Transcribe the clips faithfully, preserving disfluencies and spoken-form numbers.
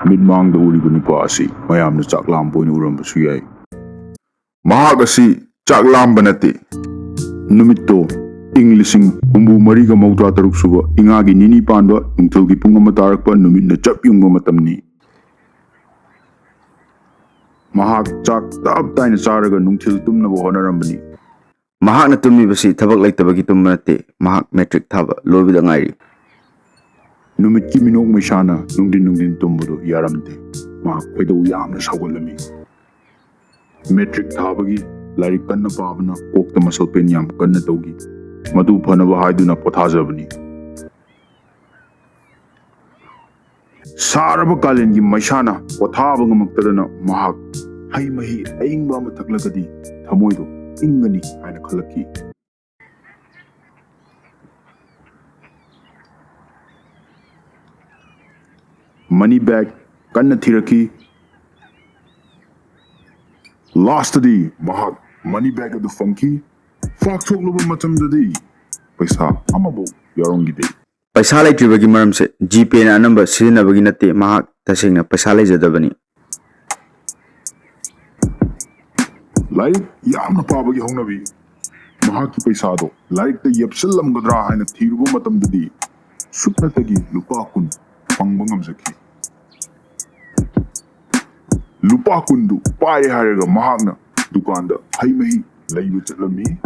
ꯃꯤꯠꯃꯥꯡꯗ ꯎꯔꯤꯕ ꯅꯨꯄꯥ ꯑꯁꯤ ꯃꯌꯥꯝꯅ ꯆꯥꯛ ꯂꯥꯝꯕ ꯑꯣꯏꯅ ꯎꯔꯝꯕꯁꯨ ꯌꯥꯏ꯫ ꯃꯍꯥꯛ ꯑꯁꯤ ꯆꯥꯛ ꯂꯥꯝꯕ ꯅꯠꯇꯦ꯫ ꯅꯨꯃꯤꯠꯇꯣ ꯏꯪ ꯂꯤꯁꯤꯡ ꯍꯨꯝꯐꯨ ꯃꯔꯤꯒ ꯃꯧꯗ꯭ꯔꯥ ꯇꯔꯨꯛ ꯁꯨꯕ ꯏꯉꯥꯒꯤ ꯅꯤꯅꯤ ꯄꯥꯟꯕ ꯅꯨꯡꯊꯤꯜꯒꯤ ꯄꯨꯡ ꯑꯃ ꯇꯥꯔꯛꯄ ꯅꯨꯃꯤꯠꯅ ꯆꯞ ꯌꯨꯡꯕ ꯃꯇꯝꯅꯤ꯫ ꯃꯍꯥꯛ ꯆꯥꯛ ꯇꯞ ꯇꯥꯏꯅ ꯆꯥꯔꯒ ꯅꯨꯡꯊꯤꯜ ꯇꯨꯝꯅꯕ ꯍꯣꯠꯅꯔꯝꯕꯅꯤ꯫ ꯃꯍꯥꯛꯅ ꯇꯨꯝꯃꯤꯕꯁꯤ ꯊꯕꯛ ꯂꯩꯇꯕꯒꯤ ꯇꯨꯝꯕ ꯅꯠꯇꯦ, ꯃꯍꯥꯛ ꯃꯦꯇ꯭ꯔꯤꯛ ꯊꯥꯕ ꯂꯣꯏꯕꯗ ꯉꯥꯏꯔꯤ꯫ ꯅꯨꯃꯤꯠꯀꯤ ꯃꯤꯅꯣꯛ ꯃꯩꯁꯥꯅ ꯅꯨꯡꯊꯤꯟ ꯅꯨꯡꯊꯤꯟ ꯇꯨꯝꯕꯗꯨ ꯌꯥꯔꯝꯗꯦ꯫ ꯃꯍꯥꯛ ꯈꯣꯏꯗꯧ ꯌꯥꯝꯅ ꯁꯥꯎꯒꯠꯂꯝꯃꯤ꯫ ꯃꯦꯇ꯭ꯔꯤꯛ ꯊꯥꯕꯒꯤ ꯂꯥꯏꯔꯤꯛ ꯀꯟꯅ ꯄꯥꯕꯅ ꯀꯣꯛꯇ ꯃꯁꯜ ꯄꯦꯟ ꯌꯥꯝ ꯀꯟꯅ ꯇꯧꯈꯤ꯫ ꯃꯗꯨ ꯐꯅꯕ ꯍꯥꯏꯗꯨꯅ ꯄꯣꯊꯥꯖꯕꯅꯤ꯫ ꯁꯥꯔꯕ ꯀꯥꯂꯦꯟꯒꯤ ꯃꯩꯁꯥꯅ ꯄꯣꯊꯥꯕ ꯉꯝꯃꯛꯇꯗꯅ ꯃꯍꯥꯛ ꯍꯩ ꯃꯍꯤ ꯑꯏꯪꯕ ꯑꯃ ꯊꯛꯂꯒꯗꯤ ꯊꯃꯣꯏꯗꯨ ꯏꯪꯒꯅꯤ ꯍꯥꯏꯅ ꯈꯜꯂꯛꯈꯤ꯫ ꯃꯅꯤ ꯕꯦꯒ ꯀꯟꯅ ꯊꯤꯔꯛꯈꯤ꯫ ꯂꯥꯁꯇꯗꯤ ꯃꯍꯥꯛ ꯃꯅꯤ ꯕꯦꯒ ꯑꯗꯨ ꯐꯪꯈꯤ꯫ ꯐꯥꯛꯊꯣꯛꯂꯨꯕ ꯃꯇꯝꯗꯗꯤ ꯄꯩꯁꯥ ꯑꯃꯐꯥꯎ ꯌꯥꯎꯔꯝꯈꯤꯗꯦ꯫ ꯄꯩꯁꯥ ꯂꯩꯇ꯭ꯔꯤꯕꯒꯤ ꯃꯔꯝꯁꯦ ꯖꯤꯄꯦꯅ ꯑꯅꯝꯕ ꯁꯤꯖꯤꯟꯅꯕꯒꯤ ꯅꯠꯇꯦ, ꯃꯍꯥꯛ ꯇꯁꯦꯡꯅ ꯄꯩꯁꯥ ꯂꯩꯖꯗꯕꯅꯤ꯫ ꯂꯥꯏꯔꯤꯛ ꯌꯥꯝꯅ ꯄꯥꯕꯒꯤ ꯍꯧꯅꯕꯤ꯫ ꯃꯍꯥꯛꯀꯤ ꯄꯩꯁꯥꯗꯣ ꯂꯥꯏꯔꯤꯛꯇ ꯌꯦꯞꯁꯤꯜꯂꯝꯒꯗ꯭ꯔꯥ ꯍꯥꯏꯅ ꯊꯤꯔꯨꯕ ꯃꯇꯝꯗꯗꯤ ꯁꯨꯞꯅꯇꯒꯤ ꯂꯨꯄꯥ ꯀꯨꯟ ꯐꯪꯕ ꯉꯝꯖꯈꯤ꯫ ꯂꯨꯄꯥ ꯀꯨꯟꯗꯨ ꯄꯥꯏꯔꯦ ꯍꯥꯏꯔꯒ ꯃꯍꯥꯛꯅ ꯗꯨꯀꯥꯟꯗ ꯍꯩ ꯃꯍꯤ ꯂꯩꯕ ꯆꯠꯂꯝꯃꯤ꯫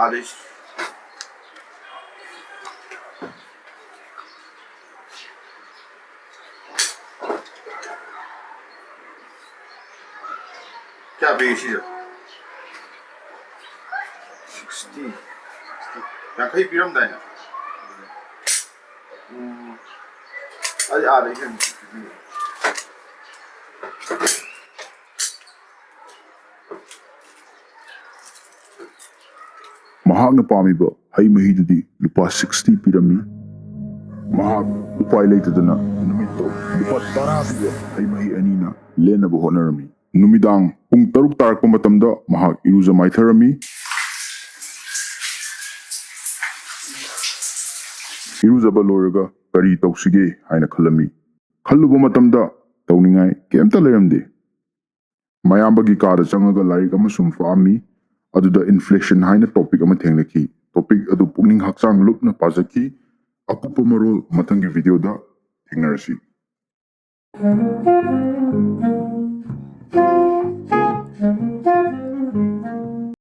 ꯑꯥꯗꯩ ꯀꯌꯥ ꯄꯤꯒꯦ ꯁꯤꯁꯦ? ꯁꯤꯛꯁꯇꯤ꯫ ꯌꯥꯡꯈꯩ ꯄꯤꯔꯝꯗꯥꯏꯅꯦ? ꯎꯝ, ꯑꯩ ꯑꯥꯗꯩ ꯍꯦꯟꯅ ꯄꯤꯕꯤꯌꯦ꯫ ꯃꯍꯥꯛꯅ ꯄꯥꯝꯃꯤꯕ ꯍꯩ ꯃꯍꯤꯗꯨꯗꯤ ꯂꯨꯄꯥ ꯁꯤꯛꯁꯇꯤ ꯄꯤꯔꯝꯃꯤ꯫ ꯃꯍꯥꯛ ꯎꯄꯥꯏ ꯂꯩꯇꯗꯅ ꯅꯨꯃꯤꯠꯇꯣ ꯂꯨꯄꯥ ꯇꯔꯥ ꯄꯤꯕ ꯍꯩ ꯃꯍꯤ ꯑꯅꯤꯅ ꯂꯦꯟꯅꯕ ꯍꯣꯠꯅꯔꯝꯃꯤ꯫ ꯅꯨꯃꯤꯗꯥꯡ ꯄꯨꯡ ꯇꯔꯨꯛ ꯇꯥꯔꯛꯄ ꯃꯇꯝꯗ ꯃꯍꯥꯛ ꯏꯔꯨꯖ ꯃꯥꯏꯊꯔꯝꯃꯤ꯫ ꯏꯔꯨꯖꯕ ꯂꯣꯏꯔꯒ ꯀꯔꯤ ꯇꯧꯁꯤꯒꯦ ꯍꯥꯏꯅ ꯈꯜꯂꯝꯃꯤ꯫ ꯈꯜꯂꯨꯕ ꯃꯇꯝꯗ ꯇꯧꯅꯤꯡꯉꯥꯏ ꯀꯩꯝꯇ ꯂꯩꯔꯝꯗꯦ꯫ ꯃꯌꯥꯝꯕꯒꯤ ꯀꯥꯗ ꯆꯪꯉꯒ ꯂꯥꯏꯔꯤꯛ ꯑꯃ ꯁꯨꯝ ꯄꯥꯝꯃꯤ꯫ ꯑꯗꯨꯗ ꯏꯟꯐ꯭ꯂꯦꯁꯟ ꯍꯥꯏꯅ ꯇꯣꯄꯤꯛ ꯑꯃ ꯊꯦꯡꯅꯈꯤ꯫ ꯇꯣꯄꯤꯛ ꯑꯗꯨ ꯄꯨꯛꯅꯤꯡ ꯍꯛꯆꯥꯡ ꯂꯨꯞꯅ ꯄꯥꯖꯈꯤ꯫ ꯑꯀꯨꯞꯄ ꯃꯔꯣꯜ ꯃꯊꯪꯒꯤ ꯚꯤꯗꯤꯑꯣꯗ ꯊꯦꯡꯅꯔꯁꯤ꯫